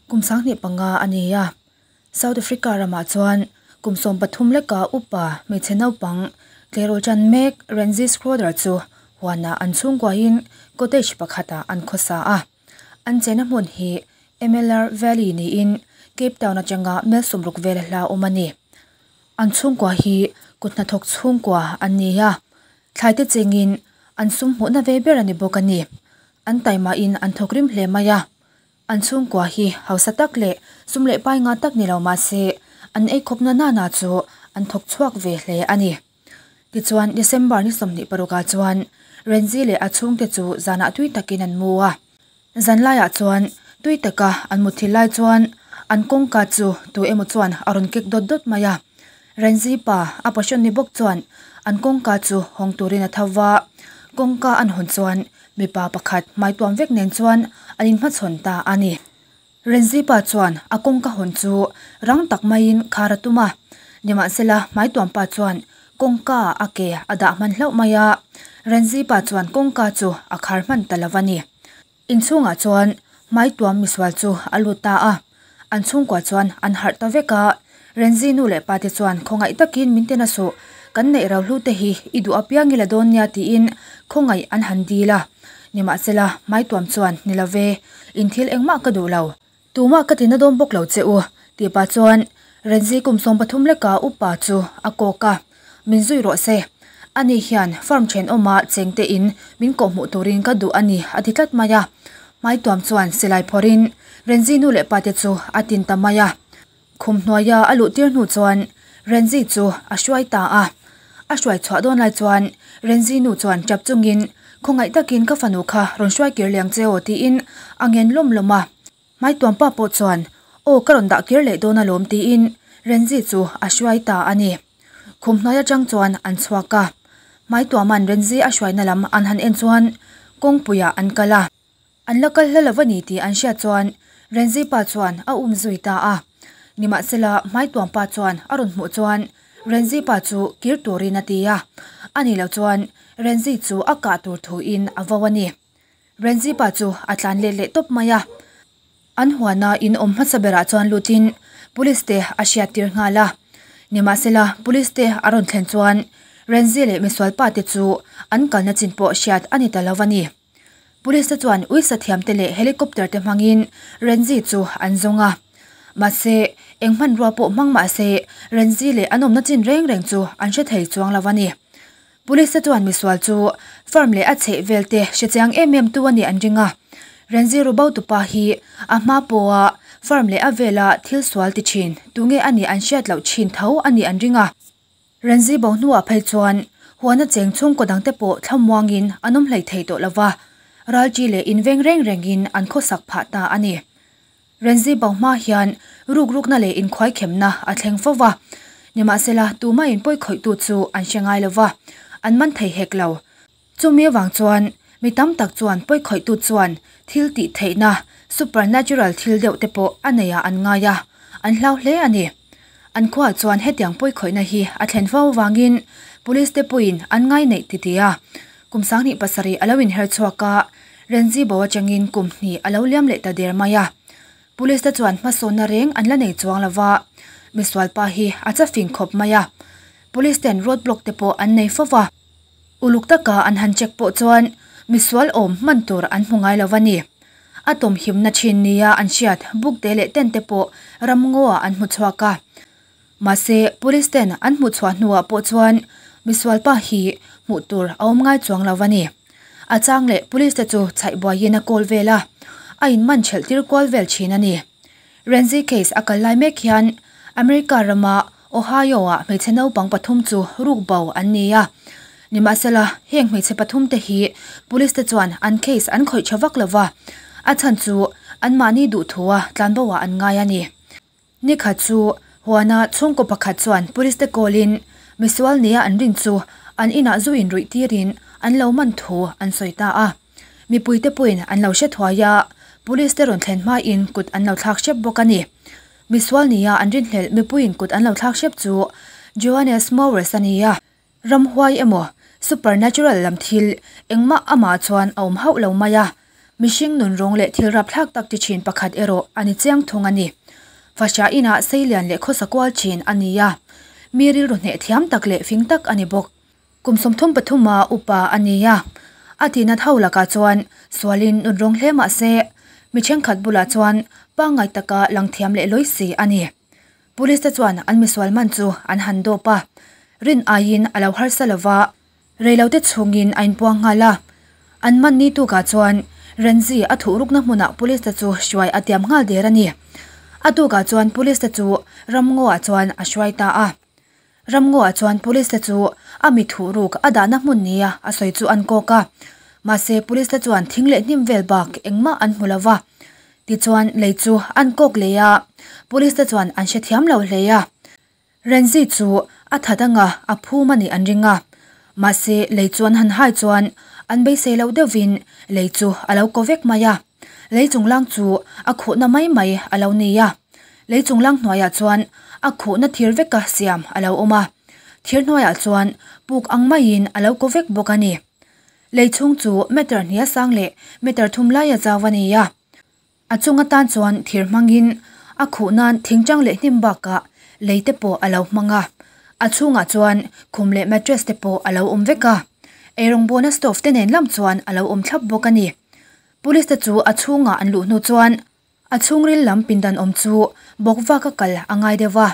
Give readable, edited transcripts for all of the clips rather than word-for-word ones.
Kum 25 a ni a, South Africa ramah chuan kum 13 leka upa hmeichhe naupang tleirawl tan mek Renzi Schroeder chu huanah an chhungkuain cottage pakhatah an khawsa a. An chena hmun hi MLR Valley niin Cape Town atanga mel 60 vel a hla awm a ni. An chhungkua hi kut hnathawk chhungkua an ni a, thlaite chengin an sum hmuhna ve ber a ni bawk a ni. An taimahin an thawk rim hle mai a. An chhungkua hi hausa tak leh sum leh pai nga tak ni lo mah se an ei khawpna nana chu an thawk chhuak ve hle a ni. Tichuan December ni 26 ah chuan Renzi leh a chhungte chu zanah tui takin an mu a. Zan laiah chuan tui taka an muthilh lai chuan an kawngka chu tu emaw chuan a rawn kek dawt dawt mai a. Renzi pa a passion ni bawk chuan an kawngka chu hawng turin a tho va. Kawngka an hawn chuan mipa pakhat hmaituam vek nen chuan an inhmachhawn ta a ni. Renzi pa chuan a kawngka hawn chu rang tak maiin khar a tum a. Nimahsela hmaituam pa chuan kawngka a ke a dah hman hlauh mai a. Renzi pa chuan kawngka chu a khar hman ta lo a ni. Inchhungah chuan hmaituam misual chu a lut ta a. An chhungkua chuan an harh ta vek a. Renzi nu leh pa te chuan khawngaih takin min tina suh, kan neih ro hlu te hi i duh apiang ila dawn nia tiin khawngaih an han dil a. Nimahsela hmaituam chuan ni lo ve, in thil engmah ka duh lo. Tumah ka tina dawn bawk lo che u, tih pah chuan Renzi kum 13 leka upa chu a kawk a. Min zui rawh se. Ani hian farm thenawma chengte in min kawhhmuh turin ka duh a ni a ti tlat mai a. Hmaituam chuan silai phawrhin Renzi nu leh pa te chu a tin ta mai a. Khum hnuaia a luh tir hnu chuan Renzi chu a hruai ta a. A hruai chhuah dawn lai chuan Renzi nu chuan tap chungin khawngaih takin ka fanu kha rawn hruai kir liang che aw tiin a ngen lawm lawm a. Hmaituam pa pawh chuan aw ka rawn dah kir leh dawn alawm tiin Renzi chu a hruai ta a ni. Khum hnuai atang chuan an chhuak a. Hmaituaman Renzi a hruaina lam an han en chuan kawngpuiah an kal a. An la kal hla lo a ni tih an hriat chuan Renzi pa chuan a um zui ta a. Nimahsela hmaituam pa chuan a rawn hmuh chuan Renzi pa chu kir turin a ti a. Ani lo chuan Renzi chu a kah tur thuin a vo a ni. Renzi pa chu a tlan let leh tawp mai a. An huana in awm hmasa berah chuan lutin police te a hriat tir nghal a. Nimahsela police te a rawn thlen chuan Renzi leh misual pa te chu an kalna chin pawh hriat a ni ta lo a ni. Police te chuan uisa thiam te leh helicopter te hmangin Renzi chu an zawng a. Mahse eng hmanrua pawh hmang mahse Renzi leh an awmna chin reng reng chu an hre thei chuang lo a ni. Police te chuan misual chu farm leh a chheh vel te hrechiang em em tu a nih an ring a. Renzi ru bo tupa hi a hma pawha farm leh a vela thil sual ti thin tunge a nih an hriat loh thin tho a nih an ring a. Renzi bo hnuah phei chuan huana cheng chhungkaw dangte pawh thlamuangin an awm hlei thei tawh lova, ralṭi leh inveng reng rengin an khawsak phah ta a ni. Renzi bo hma hian ruk rukna leh inkhuaikhemna a thleng fo va. Nimahsela tumah in pawi khawihtu chu an hre ngai lova, an man thei hek lo. Chumi avang chuan mi tam tak chuan pawi khawihtu chuan thil tih theihna supernatural thil deuh te pawh a neiah an ngai a, an hlau hle a ni. An khuaah chuan hetiang pawi khawihna hi a thlen fo avangin police te pawhin an ngai neih ti ti a. Kum 27 a lo inher chhuak a, Renzi bo atangin kum hnih a lo liam leh ta der mai a. Police te chuan hmasawnna reng an la nei chuang lova, misual pa hi a chafing khawp mai a. Police ten road block te pawh an nei fo va. Uluk taka an han check pawh chuan misual awm hman tur an hmu ngai lo a ni. A tawm himna thin nia an hriat buk te leh tent te pawh ramngaw-ah an hmu chhuak a. Mahse police ten an hmuh chhuah hnuah pawh chuan misual pa hi hmuh tur a awm ngai chuang lo a ni. A chang leh police te chu chhaih buaiin a kawl vel a, a inman thelh tir kual vel thin a ni. Renzi case a kal lai mek hian America rama Ohio-ah hmeichhe naupang pathum chu ruk bo an ni a. Nimahsela heng hmeichhe pathum te hi police te chuan an case an khawih tha vak lova, a chhan chu anmahni duhthua tlanbo-ah an ngai a ni. Nikhat chu huana chhungkaw pakhat chuan police te kawlin misual nia an rin chu an inah zu in ruih tirin an lo man thu an sawi ta a. Mipui te pawhin an lo hre thuai a, police te rawn thlen hmain kut an lo thlak hrep bawk a ni. Misual nia an rinhlelh mipuiin kut an lo thlak hrep chu Johannes Mowers a ni a. Ramhuai emaw supernatural lam thil engmah amah chuan a awm hauh lo mai a. Mihring nunrawng leh thil rapthlak tak ti thin pakhat erawh a ni chiang thung a ni. Fahrah inah seilian leh khawsa kual thin a ni a, mi rilru hneh thiam tak leh fing tak a ni bawk. Kum 33 a upa a ni a, a tihna tho lakah chuan sualin nunrawng hle mah se, mi thenkhat bulah chuan pangngai taka lang thiam leh lawi si a ni. Police te chuan an misual man chu an han dawp a, rin aiin a lo harsa lova, Reilote chhungin a inpuang nghal a, an man ni tukah chuan Renzi a thuhrukna hmunah police te chu hruai a tiam nghal der a ni. A tukah chuan police te chu Ramngaw-ah chuan a hruai ta a. Ramngaw-ah chuan police te chu a mi thuhruk a dahna hmun nia a sawi chu an kawk a, mahse police te chuan thing leh hnim vel bak engmah an hmu lo va. Tichuan lei chu an kawk leh a, police te chuan an hrethiam lo hle a. Renzi chu a tha danga a phum a nih an ring a, mahse lei chu an han hai chuan an beisei loh deuhvin lei chu a lo kaw vek mai a, lei chunglang chu a khuhna mai mai a lo ni a, lei chunglang hnuaiah chuan a khuhna thir veka siam a lo awm a, thir hnuaiah chuan puk ang maiin a lo kaw vek bawk a ni. Lei chhung chu meter hnia sang leh meter thum laia zau a ni a. A chung atan chuan thir hmangin a khuh nan thingchang leh hnim bakah lei te pawh a lo hmang a, a chhungah chuan khum leh mattress te pawh a lo awm vek a, eirawngbawlna stove te nen lam chuan a lo awm thlap bawk a ni. Police te chu a chhungah an luh hnu chuan a chhungril lam pindan awm chu bawk vaka kal a ngai deuh a,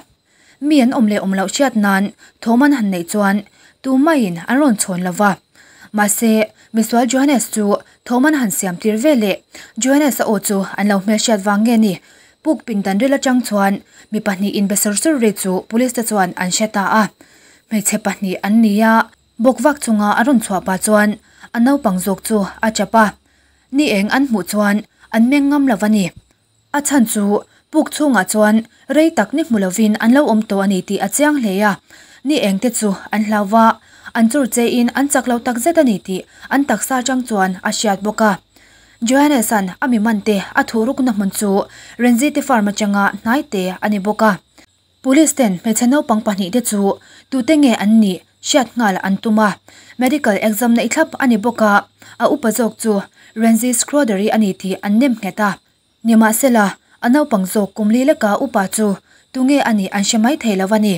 mi an awm leh awm loh hriat nan thawm an han neih chuan tumaiin an rawn chhawn lo va. Mahse, misual Johannes chu thawm an han siam tir ve leh Johannes-a aw chu an lo hmelhriat vang nge ni? Puk pindan ril atang chuan mi pahnih inbe sawr sawr ri chu police te chuan an hre ta a. Hmeichhe pahnih an ni a, bawk vak chunga a rawn chhuah pah chuan a naupang zawk chu a chap a. Ni eng an hmuh chuan an meng ngam lo a ni. A chhan chu puk chhungah chuan rei tak ni hmu lovin an lo awm tawh a ni tih a chiang hle a, ni engte chu an hlau va, an chur chein an chak lo tak zet a ni tih an taksa atang chuan a hriat bawk a. Johannes-a'n a mi mante a thuhrukna hmun chu Renzi te farm atanga hnai te a ni bawk a. Police ten hmeichhe naupang pahnih te chu tute nge an nih hriat nghal an tum a, medical exam neih thlap a ni bawk a, a upa zawk chu Renzi Schroeder-i a ni tih an nem nghet a. Nimahsela, a naupang zawk kum li leka upa chu tunge a nih an hre mai thei lo a ni.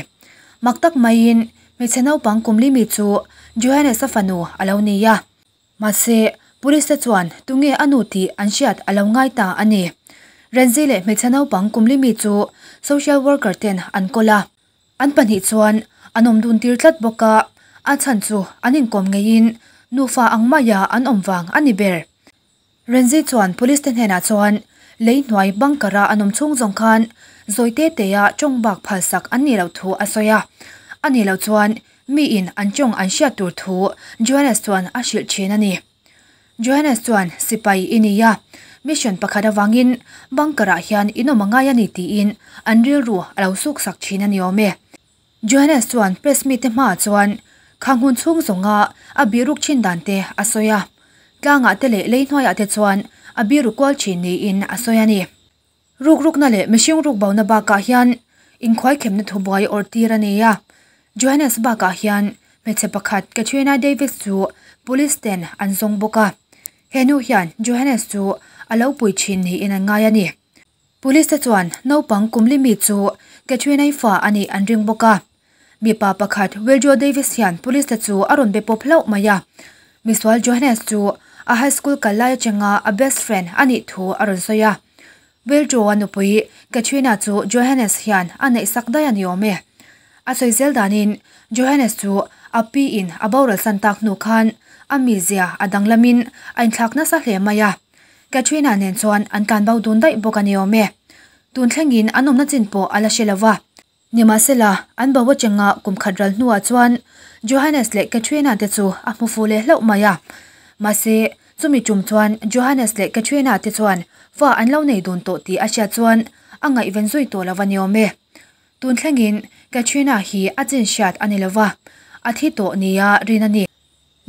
Mak tak maiin hmeichhe naupang kum li mi chu Johannes-a fanu a lo ni a. Mahse, police te chuan tunge a nu tih an hriat a lo ngai ta a ni. Renzi leh hmeichhe naupang kum li mi chu social worker ten an kawl a. An pahnih chuan an awm dun tir tlat bawk a, a chhan chu an inkawm ngeiin nufa ang maia an awm vang a ni ber. Renzi chuan police te hnenah chuan lei hnuai bunker-a an awm chhung zawng khan zawi te tea tawng bak phalsak an nih loh thu a sawi a. A nih loh chuan miin an tawng an hriat tur thu Johannes chuan a hrilh thin a ni. Johannes chuan sipai i ni a, mission pakhat avangin bunker-ah hian in awm a ngai a ni tiin an rilru a lo suksak thin a ni awm e. Johannes chuan press mite hmaah chuan khang hun chhung zawnga a bihruk thin dan te a sawi a, tlangah te leh lei hnuaiah te chuan a biru kual thin niin a sawi a ni. Rukrukna leh mihring rukbona bakah hian inkhuaikhemna thubuai awrh tir a nei a, Johannes bakah hian hmeichhe pakhat Katrina Davis chu police ten an zawng bawk a, he nu hian Johannes chu a lo pui thin niin an ngai a ni. Police te chuan naupang kum li mi chu Katrina-i fa a nih an ring bawk a. Mipa pakhat Wiljo Davis hian police te chu a rawn be pawp hlauh mai a. Misual Johannes chu a high school kal lai atanga a best friend a nih thu a rawn sawi a. Wiljo-a nupui Katrina chu Johannes hian a neihsak daih a ni awm e. A sawi zel danin Johannes chu a pi in a boral san tak hnu khan a mizia a danglamin a inthlak nasa hle mai a. Katrina nen chuan an tlanbo dun daih bawk a ni awm e. Tun thlengin an awmna chin pawh a la hre lo va. Nimahsela, an bo atanga kum khat ral hnuah chuan Johannes leh Katrina te chu a hmu fu leh hlauh mai a. Mahse, chumi tum chuan Johannes leh Katrina te chuan fa an lo nei dun tawh tih a hriat chuan a ngaihven zui tawh lo a ni awm e. Tun thlengin Katrina hi a chin hriat a ni lo va, a thi tawh nia rin a ni.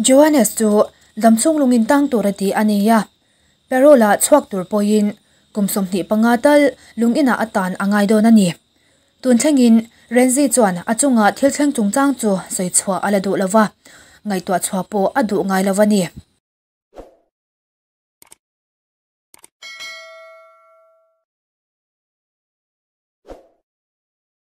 Johannes chu damchhung lungin tang tur a ti a ni a, parole-ah chhuak tur pawhin kum 25 tal lung inah a tan a ngai dawn a ni. Tun thlengin Renzi chuan a chunga thil thleng chungchang chu sawi chhuah a la duh lo va, ngaihtuah chhuah pawh a duh ngai lo a ni.